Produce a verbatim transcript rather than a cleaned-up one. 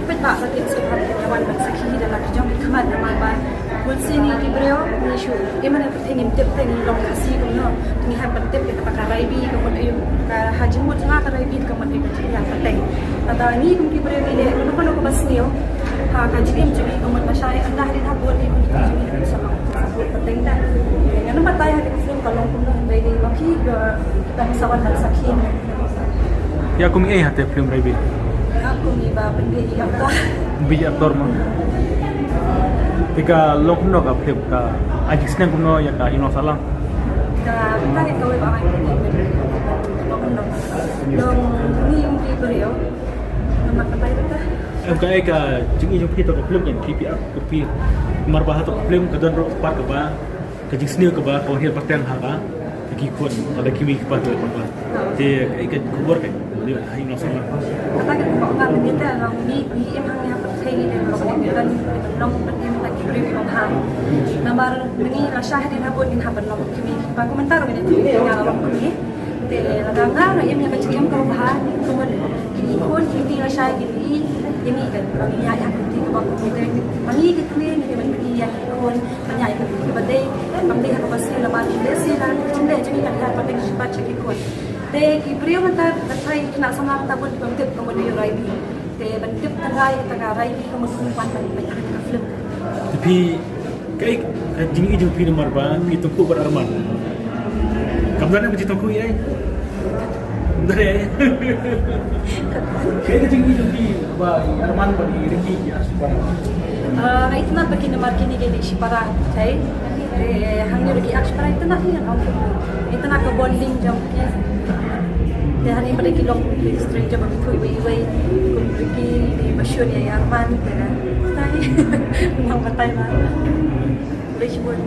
Pynbha ka tip sngewbha ïa wan ban sakhi da la ka jong ki khmat namar ba bun sien ngi ki briew ngi shu im ha pyrthei ngim tip te ngi long Khasi kumno. Ngi hap ban tip ïa kata ka Raibi ka mut aïu, ka ha jingmut jong nga ka Raibi ka mut aïu ka jingïaid pateng. Lada ngi kum ki briew ngi leh kano kano kaba sniew ha ka jingim jong ngi ka mut lashai ynda hadien habud ngi kum ki jong ngi ki sa long pateng da. Ngan ym batai ha ka film ka long kumno hynrei dei ba ki ba ki ban sa wan ban sakhi. Ïa kum i ei ha te film Raibi? Ïa kum i ba pynbiej actor. Pynbiej actor mo. Te ka long kumno ka film, ka ai jingsneng kumno ïa ka imlang sahlang? Ka bynta ka kawei ba ai jingsneng long kumno. Long ni kum ki briew. Namar ka bai ka. Em, kaei ka jingim jong phi ha ka film kan, phi phi ap ka phi. Namar ba ha ka film ka don ruh part kaba ka jingsniew kaba ka wan hiar pateng ha ka ki khun, ha ki mei ki pa ki pa. Te kaei ka khubor ka, ha imlang sahlang? Kata ka khubor ka mynta long ngi, ngi im hangne ha pyrthei ngi dei ban long, ban long ban im ha ki briew kiba bha. Namar ngi lashai hadien habud ngin hap ban long ki mei ki pa, kumta ruh ngi dei ki mei ki pa, long ki mei. Te lada nga ruh im ïa ka jingim kaba bha, kumta ki khun ki mei lashai ki mei, ki mei kan ba ngi ïaid ha ki kti kaba kumta. Ba ngi ki kmie ngi dei ban ïaid ha ki khun. Ban ïaid ïa ka kaba dei, kam dei ha kaba sniew namar lehse la ka jingim jong ngi kan ïaid pateng shipat sha ki khun. Te ki briew mynta, ka trai khynnah samla mynta bun ki bym tip ka mut aïu Raibi. Te ban tip tynrai kata ka Raibi ka mut kum wan ban peit ha ka film. Te phi, kaei ka jingim jong phi namar ba phi tyngkhuh bad Arman? Kam don ba phi tyngkhuh ïa i? Dei. Kaei ka jingim jong phi ba i Arman bad i Ricky ki ar shipara? Ah, nga itynnad ba kin namar kine ki dei shipara, okay? Te hangne ruh ki ar shipara itynnad hi, nga itynnad ka bonding jong ki. Te hangne pat ki long ki stranger ba ki thui wei wei. Kum Ricky, i ba shun ïa i Arman, te. Te. Nang batai ma. Rich boy.